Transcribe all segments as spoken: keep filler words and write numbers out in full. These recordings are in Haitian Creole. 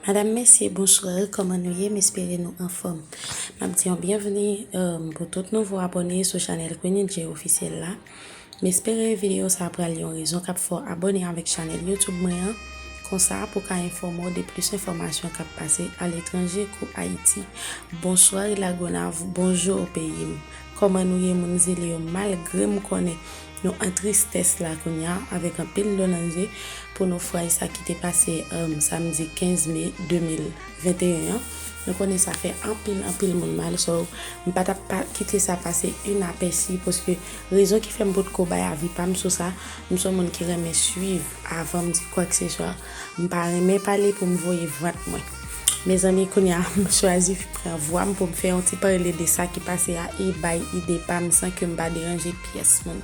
Madam, mesye, bonswa, kòman nou ye? M espere nou anfòm. M ap di yon byenvni, um, pou tout nouvo abòne sou chanèl Queenie J Ofisyèl la. M espere videyo sa a pral yon rezon k ap fè w abòne avèk chanèl YouTube mwen an. Konsa, pou ka enfòme w de plis enfòmasyon k ap pase aletranje kou Ayiti. Bonswa Lagonav, bonjou peyi m. Kòman nou ye, moun zile yo? Malgre m konnen nou an tristès la kounye a, avèk anpil dlo nan zye, pou nofraj sa ki te pase, um, samdi kenz me de mil venteyen an. Nou konnen sa fè anpil, anpil moun mal. So, m pa t ap pa kite sa pase inapèsi, paske rezon ki fè m potko bay avi pa m sou sa, m se yon moun ki renmen swiv avan m di kwakeseswa. M pa renmen pale pou m voye vant mwen. Mezanmi, kounye a, m chwazi pran vwa m pou m fè yon ti pale de sa ki pase a e bay ide pa m san ke m pa deranje pyès moun.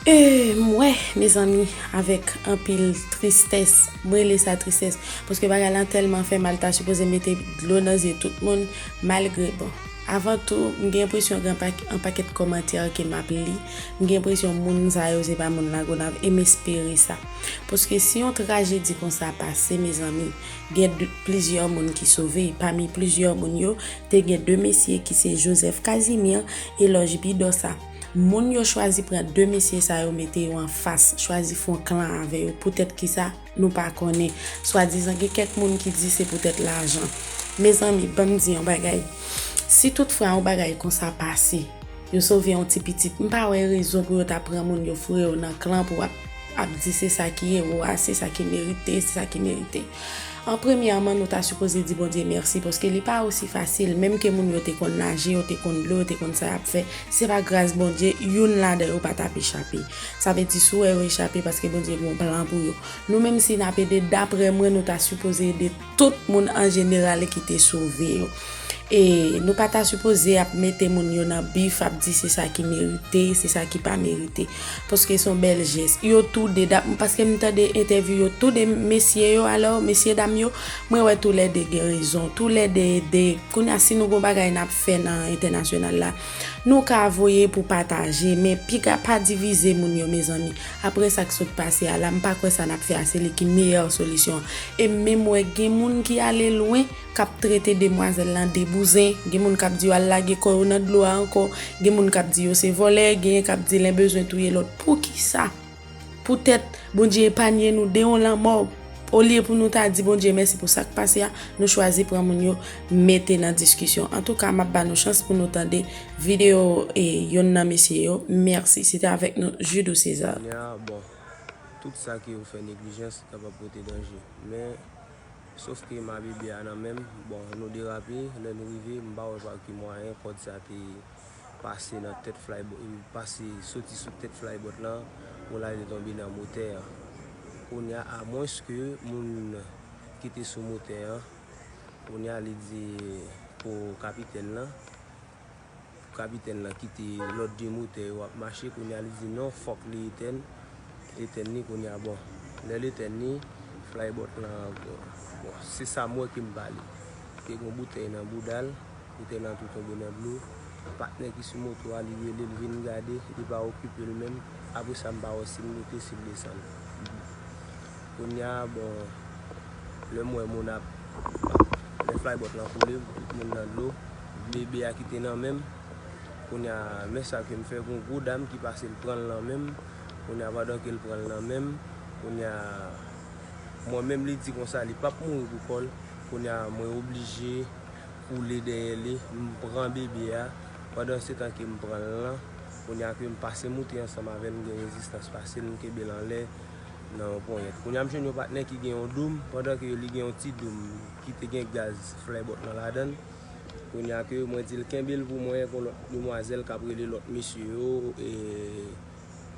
E m wè, mezanmi, avèk anpil tristès, m rele sa tristès, paske bagay lan tèlman fè mal, ta sipoze mete dlo nan zye tout moun, malgre, bon, avan tou, m gen enpresyon gen pak-, yon pakèt kòmantè ke m ap li, m gen enpresyon moun sa yo se pa moun Lagonav, e m espere sa. Paske si yon trajedi konsa pase, mezanmi, gen de, plizyè moun ki sove, pami plizyè moun yo, te gen de mesye ki se Joseph Casimir e Lòj Bidosa. Moun yo chwazi pran de mesye sa yo, mete yo anfas, chwazi fè yon klan avè yo. Poutèt kisa? Nou pa konnen. Swadizan gen kèk moun ki di se poutèt lajan. Mezanmi, ban m di yon bagay. Si toutfwa yon bagay konsa pase, yo sove yon ti pitit, m pa wè rezon pou yo ta pran moun yo foure yo nan klan pou ap, ap di se sa ki ewo a, se sa ki merite, se sa ki merite. An premyèman, nou ta sipoze di Bondye mèsi, paske li pa osi fasil, menm ke moun yo te konn naje, yo te konn dlo, yo te konn sa y ap fè, se pa gras Bondye, youn ladan yo pa t ap echape. Sa vle di, si w wè yo echape, paske Bondye gen yon plan pou yo. Nou menm, si n ap ede, daprè mwen, nou ta sipoze ede tout moun an jeneral ki te sove yo. E nou pa ta sipoze ap mete moun yo nan bif, ap di se sa ki merite, se sa ki pa merite. Paske se yon bèl jès. Yo toude, dap-, paske m tande entèvyou yo, toude mesye yo, alò, mesye dam yo, mwen wè toulède gen rezon. Toulède ede. Kounye a, si nou gon bagay n ap fè nan entènasyonal la, nou ka voye pou pataje, men piga pa divize moun yo, mezanmi. Apre sa k sot pase a la, m pa kwè sa n ap fè a, se li ki meyè solisyon. E m menm wè gen moun ki ale lwen, k ap trete demwazèl lan de bouzen, gen moun k ap di yo al lage kò yo nan dlo a ankò, gen moun k ap di yo se vòlè, genyen k ap di l en bezwen touye lòt. Poukisa? Poutèt Bondye epanye nou de yon lanmò. Olye pou nou ta di Bondye mèsi pou sa k pase a, nou chwazi pran moun yo mete nan diskisyon. Antouka, m ap ba nou chans pou nou tande videyo, e, yonn nan mesye yo. Mèsi. Se te avèk nou, Judou César. Kounye a, bon, tout sa ke yo fè neglijans kapab pote danje. Men, Sof ke ma bebe a nan men m, bon, nou derape, lè nou rive, m pa wè pa ki mwayen kòd sa te pase nan tèt flybot, pase soti sou tèt flybot lan pou l ale tonbe nan motè an. Kounye a, amwenske moun ki te sou motè an, kounye a li di pou kapitèn lan, kapitèn lan kite lòd de motè yo ap mache, kounye a li di non, fòk li etèn, etèn li kounye a. Bon, lè l etèn li, flybot lan, bon, se sa m wè ke m pale. Te gen yon boutèy nan bouda l, boutèy lan tou tonbe nan dlo. Patnè ki sou moto a, li rele l vin gade, li pa okipe l menm. Apre sa, m pa wè si l moute, si l desann. Kounye a, bon, lè m wè moun ap, lè flybot lan koule, tout moun nan dlo, bebe a kite nan men m. Kounye a, men sa ke m fè, gon gwo dam ki pase, l pran l nan men m. Kounye a, pandan ke l pran l nan men m, kounye a, mwen menm, li di konsa, li p ap mouri pou kò l. Kounye a, mwen oblije koule dèyè li, m pran bebe a. Pandan se tan ke m pran l lan, kounye a ke m pase moute ansanm avè l, m gen rezistans pase l, m kenbe l anlè nan yon ponyèt. Kounye a, m jwenn yon patnè ki gen yon doum, pandan ke li gen yon ti doum ki te gen gaz flybot lan ladan l. Kounye a ke mwen di l kenbe l pou mwen, gon lòt demwazèl k ap rele lòt mesye yo, e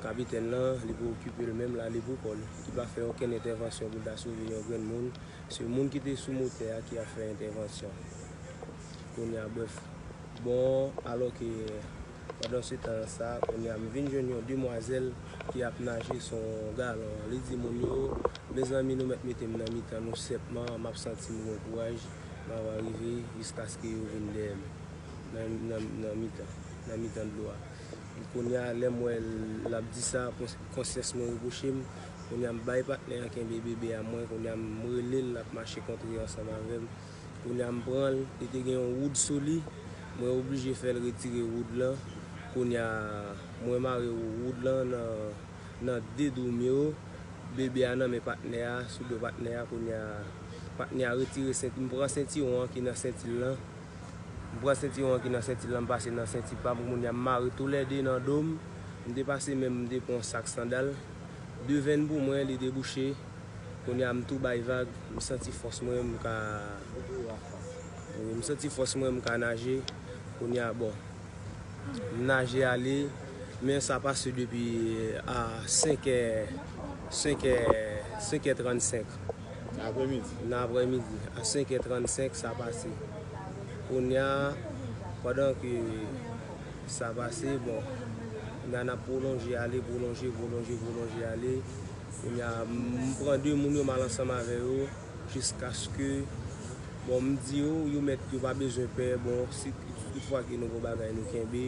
kapitèn lan, li pa okipe l menm, l ale pou kò l. Li pa fè okenn entèvansyon pou l ta sove yon grenn moun. Se moun ki te sou motè a ki ap fè entèvansyon. Kounye a, brèf. Bon, alò ke, pandan se tan sa, kounye a, m vin jwenn yon demwazèl ki ap naje sou yon galon. Li di moun yo, mezanmi, nou mèt mete m nan mitan nou sèpman, m ap santi m gon kouraj, m ap arive jiskaske yo vin dèyè m nan, nan, nan mitan, nan mitan dlo a. Kounye a, lè m wè l ap di sa, kons-, konsyans mwen repwoche m, Kounye a m bay patnè a kenbe bebe a mwen, kounye a m rele l, l ap mache kontre ansanm avè m. Kounye a m pran l, li te gen yon woud sou li, mwen oblije fè l retire woud lan. Kounye a mwen mare woud lan nan, nan de dou m yo, bebe a nan men patnè a, sou do patnè a, kounye a patnè a retire senti, m pran sentiwon an ki nan senti l lan. M pran sentiwon an ki nan senti l lan, m pase nan senti pa m, kounye a m mare toulède nan do m. M te pase menm, m te pran yon sak sandal. De venn pou mwen, li debouche. Kounye a m tou bay vag, m santi fòs mwen, m ka, wi, m santi fòs mwen, m ka naje. Kounye a, bon, m naje ale, men sa pase depi a senk è, senk è, senk è trannsenk. Aprèmidi. Nan aprèmidi, a senk è trannsenk, sa pase. Kounye a, pandan ke sa pase, bon, n a, n ap pwolonje ale, pwolonje, pwolonje, pwolonje ale. Kounye a, m pran de moun yo, m al ansanm avè yo, jiskaske, bon, m di yo, yo mèt, yo pa bezwen pè, bon, si tout fwa ke nou gon bagay, nou kenbe,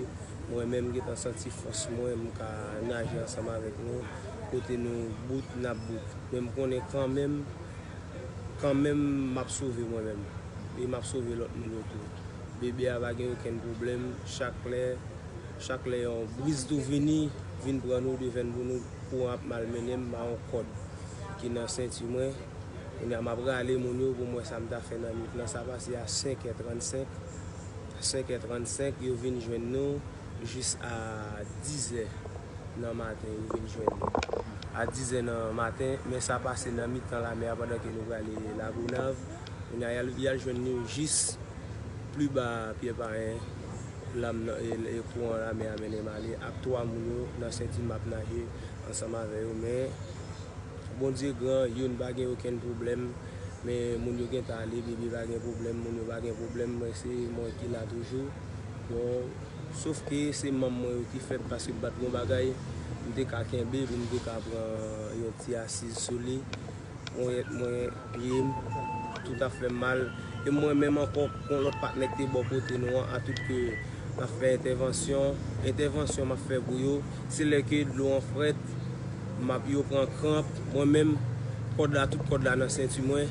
mwen menm, m gentan santi fòs mwen, m ka naje ansanm avèk nou, kote nou bout, n ap bout. Men m konnen kanmenm, kanmenm, m ap sove mwen menm. E m ap sove lòt moun yo tou. Bebe a pa gen okenn pwoblèm. Chak lè, chak lè yon briz tou vini, vin pran nou, de venn pou nou, kouran ap malmennen m, m a yon kòd ki nan senti mwen. Kounye a, m ap rale moun yo pou m wè sa m ta fè nan nwit lan. Sa pase a senk è trannsenk. Senk è trannsenk, yo vin jwenn nou jis a diz è nan maten, yo vin jwenn nou. A diz è nan maten, men sa pase nan mitan lamè a pandan ke nou prale Lagonav. Kounye a, y al, y al jwenn nou jis pli ba Pyè Payen, la m nan, e, e kouran lamè a mennen m ale ak twa moun yo nan senti m ap naje ansanm avè yo, men Bondye gran, youn pa gen okenn pwoblèm, men moun yo gentan ale, bebe pa gen pwoblèm, moun yo pa gen pwoblèm, mwen se mwen ki la toujou. Bon, sof ke se manm mwen yo ki fèb paske m pa t gon bagay, m te ka kenbe pou m te ka pran yon ti asiz sou li. Ponyèt mwen, pye m, tout ap fè m mal. E mwen menm ankò, gon lòt patnè ki te bò kote nou an, a tout ke m ap fè entèvansyon, entèvansyon m ap fè pou yo, se lè ke dlo an frèt, m ap, yo pran kranp, mwen menm, kòd la, tout kòd la nan senti mwen.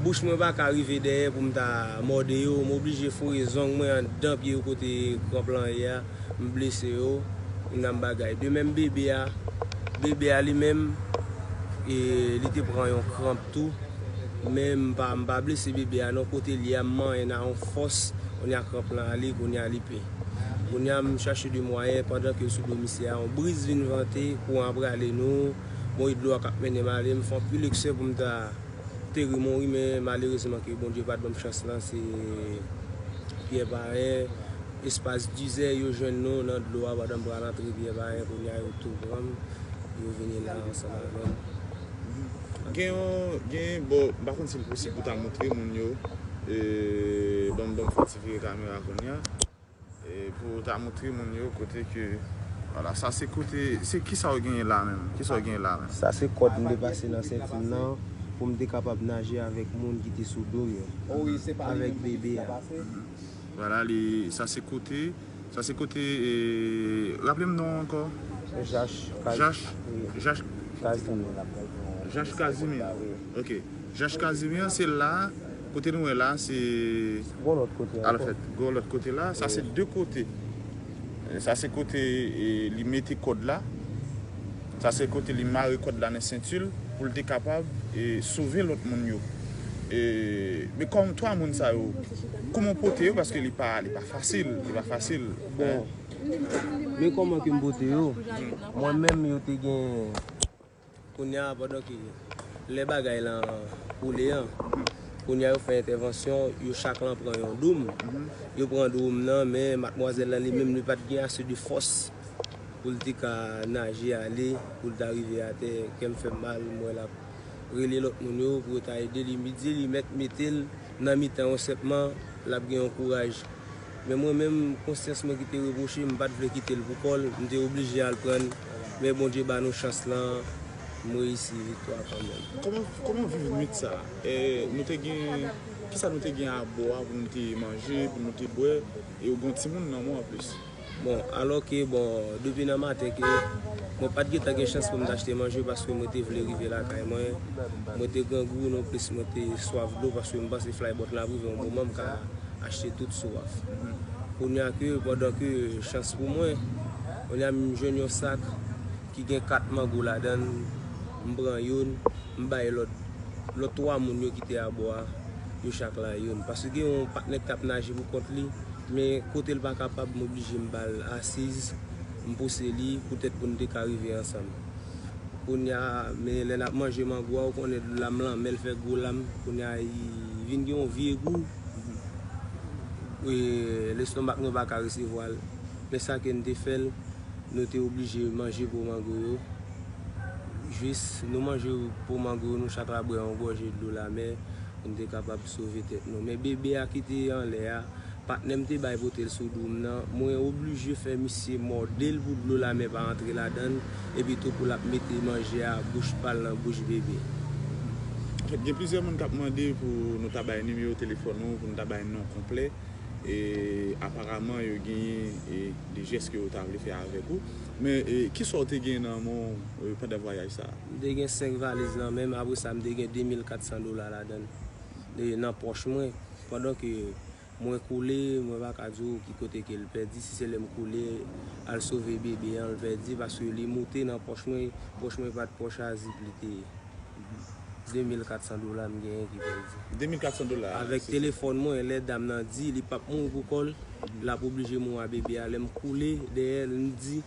Bouch mwen pa ka rive dèyè pou m ta mòde yo, m oblije foure zong mwen anndan pye yo kote kranp lan ye a, m blese yo, m nan bagay. De menm bebe a, bebe a li menm, e, li te pran yon kranp tou. Men m pa, m pa blese bebe a non, kote l ye a, m manyen nan yon fòs, kounye a kranp lan ale, kounye a li pe. Kounye a m chache de mwayen, pandan ke sou do misye a, yon briz vin vante, kouran ap rale nou, bon, e dlo a k ap mennen m ale, m fè anpil eksè pou m ta te ri mouri, men malerezman ke Bondye pa t ban m chans lan, se Pyè Payen, espas diz è, yo jwenn nou nan dlo a, pandan m pral antre Pyè Payen, kounye a yo tou pran m, yo vini la ansanm avè m. Gen yon, gen, bon, m pa konn si l posib pou ta montre moun yo, e, ban m, ban m fè ti vire kamera kounye a, e, pou ta montre moun yo kote ke, vwala, sa se kote, se kisa w genyen la menm? Kisa w genyen la menm? Sa se kòd m te pase nan senti m nan pou m te kapab naje avèk moun ki te sou do m yo, avèk bebe a. Vwala, li, sa se kote, sa se kote, e, raple m non ankò. Jach Kaz-, Jach, wi. Jach Kazimir. Jach Kazimir. Wi. Ok. Jach Kazimir, se la, kote nou wè la, se gon lòt kote ankò. Anfèt, gon lòt kote la, sa se de kote. E, sa se kote, e, li mete kòd la. Sa se kote li mare kòd la nan senti l pou l te kapab, e, sove lòt moun yo. E, men kòm twa moun sa yo, kòman w pote yo? Paske li pa, li pa fasil, li pa fasil. Bon, men kòman ke m pote yo? Mwen menm, yo te gen, kounye a, pandan ke lè bagay lan koule an, kounye a yo fè entèvansyon, yo chak lan pran yon dou m. Yo pran dou m nan, men madmwazèl lan li menm, li pa t gen ase de fòs pou l te ka naje ale, pou l ta rive atè, kè m fè m mal, m wè l ap rele lòt moun yo pou yo ta ede li. M di li mèt mete l nan mitan yo senpman, l ap gen yon kouraj. Men mwen menm, konsyans mwen ki te repwoche m, m pa t vle kite l pou kò l, m te oblije al pran l. Men Bondye ba nou chans lan, m reyisi viktwa kanmenm. Kòman, kòman viv nwit sa? E, nou te gen Kisa nou te gen abò a pou nou te manje, pou nou te bwè, e ou gen yon timoun nan men w anplis? Bon, alò ke, bon, depi nan maten ke mwen pa t gentan gen chans pou m t achte manje paske mwen te vle rive lakay mwen. Mwen te grangou, non plis mwen te swaf dlo paske m panse flybòt la ap rive yon moman m ka achte tout swaf. Kounye a ke, pandan ke chans pou mwen, kounye a m jwenn yon sak ki gen kat mango ladan l, m pran youn, m bay lòt, lòt twa moun yo ki te abò a, yo chak la youn. Paske gen yon patnè k t ap naje pou kont li, men kote l pa kapab, m oblije m ba l asiz, m pouse li poutèt pou n te ka rive ansanm. Kounye a, men lè n ap manje mango a, ou konnen lam lanmè l fè gwo lam, kounye a, li vin gen yon vye gou, e, lestomak nou pa ka resevwa l. Men sa ke n te fè l, nou te oblije manje po mango yo. Jis nou manje po mango yo, nou chak la bwè yon gòje dlo lamè pou n te kapab sove tèt nou. Men bebe a ki te anlè a, patnè m te bay pote l sou do m nan, mwen oblije fè misye mòde l pou dlo lamè pa antre ladan l, epi tou pou l ap mete manje a bouch pa l nan bouch bebe. Anfèt, gen plizyè moun k ap mande pou nou ta bay nimewo telefòn ou, pou nou ta bay non konplè. E aparaman, yo genyen, e, de jès ke yo ta vle fè avèk ou. Men, e, kisa w te gen nan men w, e, pandan vwayaj sa a? M te gen senk valiz nan men m, apre sa, m te gen de mil kat san dola ladan l, e, nan pòch mwen. Pandan ke mwen koule, mwen pa ka di w ki kote ke l pèdi, si se lè m koule, al sove bebe an, l pèdi, paske li moute nan pòch mwen, pòch mwen pa t pòch a zip li te ye. De mil kat san dola m genyen ki pèdi. De mil kat san dola. Avèk telefòn mwen, lè dam nan di li p ap mouri pou kò l, l ap oblije mouri a bebe a. Lè m koule dèyè l, m di,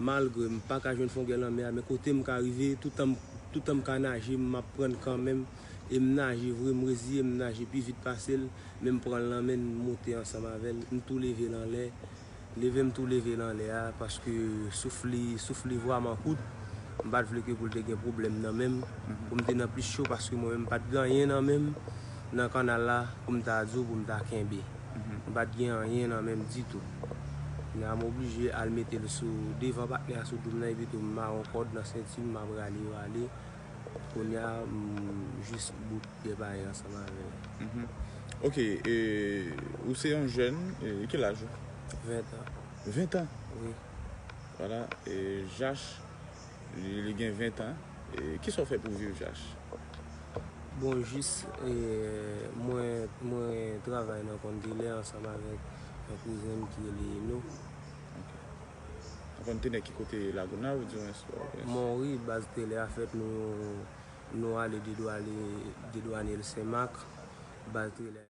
malgre m pa ka jwenn fongè lanmè a, men kote m ka rive, toutan m, toutan m ka naje, m ap pran kanmenm. E m naje vre, m reziye, m naje pi vit pase l, men m pran l nan men, m moute ansanm avè l, m tou leve l anlè. Leve m tou leve l anlè a, paske souf li, souf li vrèman kout. M pa t vle ke pou l te gen pwoblèm nan men m, pou m te nan plis cho, paske mwen menm m pa t gen anyen nan men m nan kannal la pou m ta di w, pou m ta kenbe. M pa t gen anyen nan men m ditou. Kounye a m oblije al mete l sou devan patnè a sou do m nan, epi tou m mare yon kòd nan senti m, m ap rale yo ale. Kounye a, m jis bout dèpaye ansanm avè l. Mhm. Ok, e, ou se yon jèn, e, ki laj ou? Ven tan. Ven tan? Wi. Vwala, e, Jach, li, li gen ven tan. E, kisa w fè pou viv, Jach? Bon, jis, e, mwen, mwen travay nan Kondilè ansanm avèk yon kouzen m ki rele Eno. Ok. Nan Kondilè ki kote Lagonav, di mwen, si w... Mwen, wi, baz Telè a fèt, nou, nou ale dedwane, dedwane l Senmak, baz Telè.